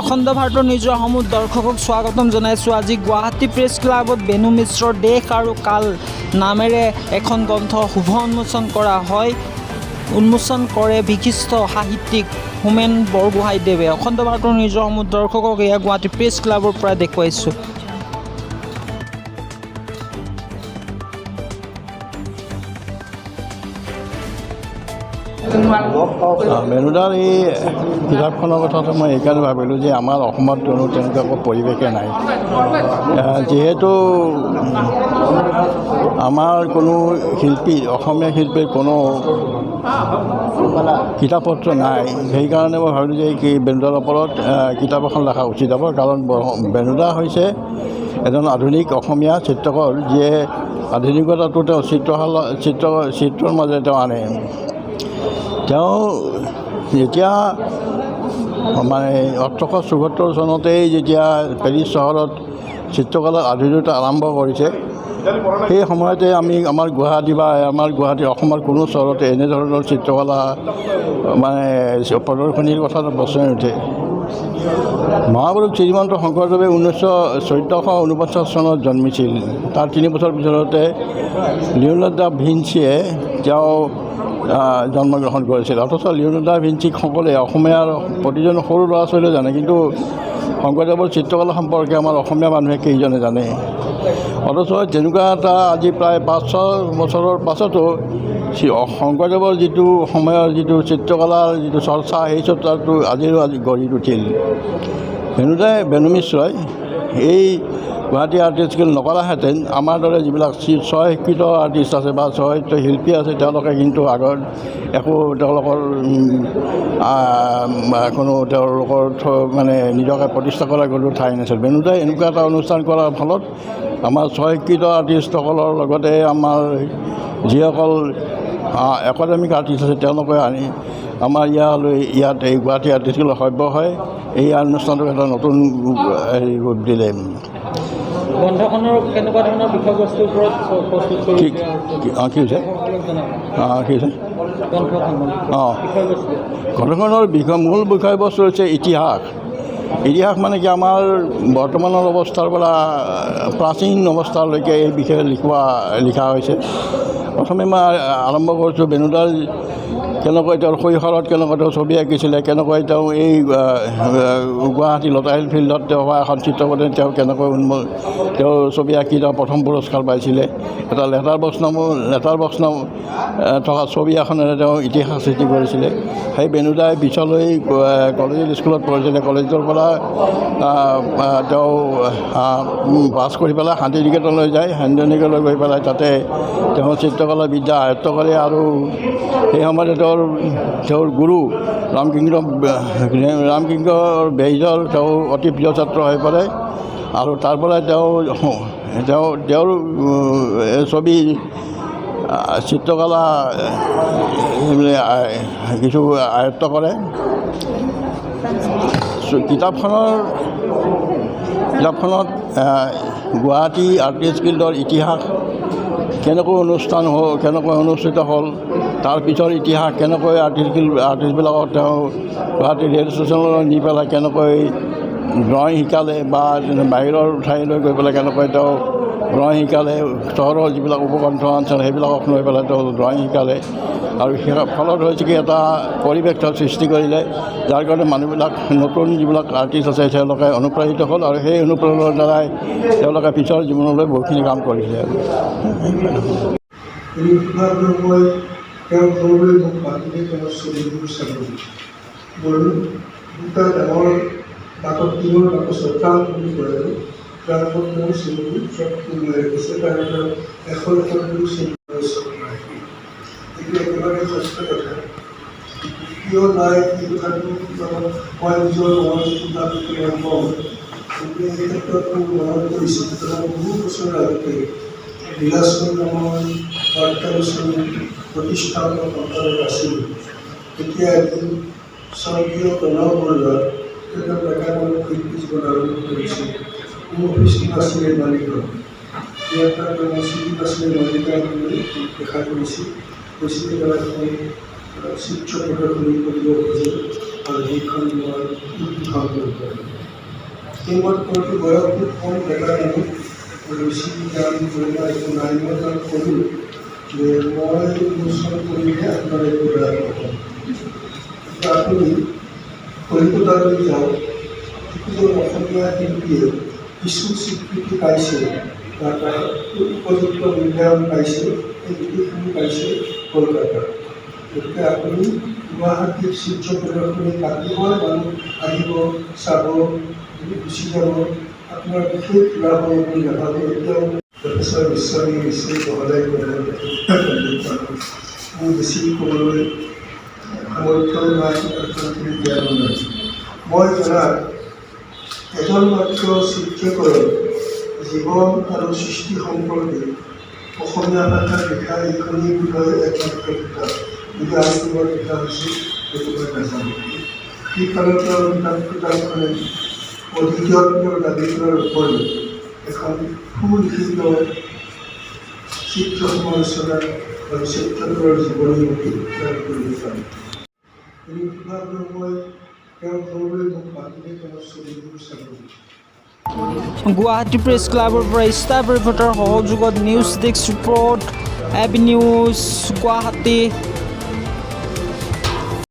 অখণ্ড ভাৰতৰ নিজৰ সমূহ দৰ্শকক স্বাগতম জনাইছোঁ। আজি গুৱাহাটী প্ৰেছ ক্লাবত বেণু মিশ্ৰৰ দেশ আৰু কাল নামেৰে এখন গ্ৰন্থ শুভ উন্মোচন কৰা হয়। উন্মোচন কৰে বিশিষ্ট সাহিত্যিক হোমেন বৰগোহাঁইদেৱে। অখণ্ড ভাৰতৰ নিজৰ সমূহ দৰ্শকক এয়া গুৱাহাটী প্ৰেছ ক্লাবৰ পৰা দেখুৱাইছোঁ। বেণুদাৰ এই কিতাপখনৰ কথাটো মই এইকাৰণে ভাবিলোঁ যে আমাৰ অসমত কোনো তেনেকুৱা একো পৰিৱেশে নাই। যিহেতু আমাৰ কোনো শিল্পী, অসমীয়া শিল্পীৰ কোনো কিতাপ পত্ৰ নাই, সেইকাৰণে মই ভাবিলোঁ যে কি বেণুদাৰ ওপৰত কিতাপ এখন লেখা উচিত হ'ব। কাৰণ বেণুদা হৈছে এজন আধুনিক অসমীয়া চিত্ৰকৰ, যিয়ে আধুনিকতাটো তেওঁ চিত্ৰশালা চিত্ৰৰ মাজেৰে তেওঁ আনে। তেওঁ যেতিয়া মানে 1874 চনতেই যেতিয়া পেৰিছ চহৰত চিত্ৰকলাৰ আধুনিকতা আৰম্ভ কৰিছে, সেই সময়তে আমি আমাৰ গুৱাহাটী বা আমাৰ গুৱাহাটী অসমৰ কোনো চহৰতে এনেধৰণৰ চিত্ৰকলা মানে প্ৰদৰ্শনীৰ কথাটো প্ৰশ্নই নুঠে। মহাপুৰুষ শ্ৰীমন্ত শংকৰদেৱে 1449 চনত জন্মিছিল। তাৰ 3 বছৰ পিছতে লিঅ'নাৰ্ডো দা ভিঞ্চিয়ে তেওঁ জন্মগ্ৰহণ কৰিছিল। অথচ লিঅ'নাৰ্ডো দা ভিঞ্চিক সকলোৱে অসমীয়াৰ প্ৰতিজন সৰু ল'ৰা ছোৱালীয়ে জানে, কিন্তু শংকৰদেৱৰ চিত্ৰকলা সম্পৰ্কে আমাৰ অসমীয়া মানুহে কেইজনে জানে? অথচ তেনেকুৱা এটা আজি প্ৰায় 500 বছৰৰ পাছতো শংকৰদেৱৰ যিটো সময়ৰ যিটো চিত্ৰকলাৰ যিটো চৰ্চা, সেই চৰ্চাটো আজিও আজি গঢ়ি উঠিল। বেণুদাই, বেণু মিশ্ৰই এই গুৱাহাটী আৰ্টিষ্ট গিল্ড নকৰাহেঁতেন আমাৰ দৰে যিবিলাক স্বশিক্ষিত আৰ্টিষ্ট আছে বা স্বশিক্ষিত শিল্পী আছে, তেওঁলোকে কিন্তু আগত একো তেওঁলোকৰ কোনো তেওঁলোকৰ মানে নিজকে প্ৰতিষ্ঠা কৰাৰ কোনো ঠাই নাছিল। বেণুদাই এনেকুৱা এটা অনুষ্ঠান কৰাৰ ফলত আমাৰ স্বশিক্ষিত আৰ্টিষ্টসকলৰ লগতে আমাৰ যিসকল একাডেমিক আৰ্টিষ্ট আছে, তেওঁলোকে আনি আমাৰ ইয়াত এই গুৱাহাটী আৰ্টিষ্ট গিল্ডৰ সভ্য হয় এই অনুষ্ঠানটোক এটা নতুন হেৰি ৰূপ দিলে। গ্ৰন্থখনৰ কেনেকুৱা ধৰণৰ বিষয়বস্তুৰ ওপৰত প্ৰস্তুত কি কি হৈছে? কি হৈছে? গ্ৰন্থখনৰ মূল বিষয়বস্তু হৈছে ইতিহাস। ইতিহাস মানে কি, আমাৰ বৰ্তমানৰ অৱস্থাৰ পৰা প্ৰাচীন অৱস্থালৈকে এই বিষয়ে লিখা হৈছে। প্ৰথমে মই আৰম্ভ কৰিছোঁ বেণুদাৰ কেনেকৈ তেওঁৰ শৈশৱত কেনেকৈ তেওঁ ছবি আঁকিছিলে, কেনেকৈ তেওঁ এই গুৱাহাটী লতাশিল ফিল্ডত তেওঁ হোৱা এখন চিত্ৰপটত তেওঁ কেনেকৈ তেওঁ ছবি আঁকি তেওঁ প্ৰথম পুৰস্কাৰ পাইছিলে। এটা লেটাৰ বক্স নাম থকা ছবি এখনেৰে তেওঁ ইতিহাস সৃষ্টি কৰিছিলে। সেই বেণুদাই পিছলৈ কলেজৰ স্কুলত পঢ়িছিলে। কলেজৰ পৰা তেওঁ পাছ কৰি পেলাই শান্তি নিকেতনলৈ যায়। শান্তি নিকেতনলৈ গৈ পেলাই তাতে তেওঁ চিত্ৰকলা বিদ্যা আয়ত্ব কৰে আৰু সেই সময়তে তেওঁৰ গুৰু ৰামকিংকৰ বেইজৰ তেওঁ অতি প্ৰিয় ছাত্ৰ হৈ পৰে আৰু তাৰ পৰাই তেওঁ তেওঁ তেওঁৰ ছবি চিত্ৰকলা কিছু আয়ত্ব কৰে। কিতাপখনত গুৱাহাটী আৰ্টিষ্ট গিল্ডৰ ইতিহাস কেনেকৈ অনুষ্ঠান হ'ল, কেনেকৈ অনুষ্ঠিত হ'ল, তাৰ পিছৰ ইতিহাস কেনেকৈ আৰ্টিষ্টবিলাকক তেওঁ গুৱাহাটী ৰেল ষ্টেচনলৈ নি পেলাই কেনেকৈ ড্ৰয়িং শিকালে বা বাহিৰৰ ঠাইলৈ গৈ পেলাই কেনেকৈ তেওঁ ড্ৰয়িং শিকালে, চহৰৰ যিবিলাক উপকণ্ঠ অঞ্চল সেইবিলাকক লৈ পেলাই তেওঁ ড্ৰয়িং শিকালে আৰু সেই ফলত হৈছে কি এটা পৰিৱেশ তেওঁ সৃষ্টি কৰিলে, যাৰ কাৰণে মানুহবিলাক নতুন যিবিলাক আৰ্টিষ্ট আছে তেওঁলোকে অনুপ্ৰাণিত হ'ল আৰু সেই অনুপ্ৰেৰণাৰ দ্বাৰাই তেওঁলোকে পিছৰ জীৱনলৈ বহুতখিনি কাম কৰিছে। মই তেওঁৰ ঘৰলৈ মোক মাতিলে তেওঁৰ ছবিবোৰ চাবলৈ গ'লোঁ। দুটা ডাঙৰ বাকচ, টিঙৰ বাকচত, ট্ৰাংক বুলি কয় আৰু ট্ৰাংকত তেওঁৰ ছবিবোৰ চব সোমোৱাই ৰাখিছে। তাৰ ভিতৰত এখন এখন কৰি ছবি নাই, এইটো একেবাৰে সত্য কথা। কিয় নাই এই কথাটো মই নিজৰ মনৰ যিটো ভাৱ মই কওঁ, কিন্তু এই ক্ষেত্ৰত মোৰ মনত পৰিছে, বহু বছৰৰ আগতে নীলাচল নামৰ বাৰ্তালোচনীৰ প্ৰতিষ্ঠাপক সম্পাদক আছিল। তেতিয়া এদিন স্বৰ্গীয় প্ৰণৱ বৰুৱা, তেওঁ ডেকা বয়সত শিল্পী জীৱন আৰম্ভ কৰিছিল। মোৰ অফিচটো আছিলে মালিগাঁও। ইয়াৰ পৰা তেওঁ চিঠি আছিলে মালিগাঁৱলৈ দেখা কৰিছিল, কৈছিলে তেওঁ এখন চিত্ৰ প্ৰদৰ্শনী কৰিব খোজে। আৰু সেইখন মই উদ্বোধন কৰিব পাৰিম। এই মই কৰোঁতে বয়সটো কম, ডেকা মানুহ, বেছি জ্ঞান গৰিমা একো নাই। মই তাক ক'লোঁ যে মই উন্মোচন কৰিলে আপোনাৰ একো বেয়া নহয়, কিন্তু আপুনি কলিকতালৈ যাওক। যিজন অসমীয়া শিল্পীয়ে কিছু স্বীকৃতি পাইছে বা তাৰ উপযুক্ত মূল্যায়ন পাইছে, সেই গোটেইখিনি পাইছে কলকাতাত। গতিকে আপুনি গুৱাহাটীত চিত্ৰ প্ৰদৰ্শনী পাতিবই, মানুহ আহিব, চাব, গুচি যাব, আপোনাৰ বিশেষ লাভ হ'ব বুলি নাভাবোঁ। এতিয়াও প্ৰফেচৰ গোস্বামী নিশ্চয় বহলাই ক'ব। মোৰ বেছি ক'বলৈ সামৰ্থ্যও নাই আৰু সিমানখিনি জ্ঞানো নাই। মই জনাত এজন মাত্ৰ চিত্ৰকৰৰ জীৱন আৰু সৃষ্টি সম্পৰ্কে অসমীয়া ভাষাত লিখা এইখনেই বোধহয় একমাত্ৰ কিতাপ। যদি আৰু ক'ৰবাত লিখা হৈছে, সেইটো মই নাজানো। সেই ফালৰ পৰা কিতাপখনে অদ্বিতীয়ত্বৰ দাবী কৰাৰ উপৰিও এখন সুলিখিত চিত্ৰ সমালোচনা আৰু চিত্ৰকৰৰ জীৱনী বুলি দাবী কৰিব পাৰি। বেণু মই তেওঁৰ ঘৰলৈ মোক মাতিলে তেওঁৰ ছবিবোৰ চাবলৈ। গুৱাহাটী প্ৰেছ ক্লাবৰ পৰা ষ্টাফ ৰিপৰ্টাৰ সহযোগত news desk report, AB news, Guwahati.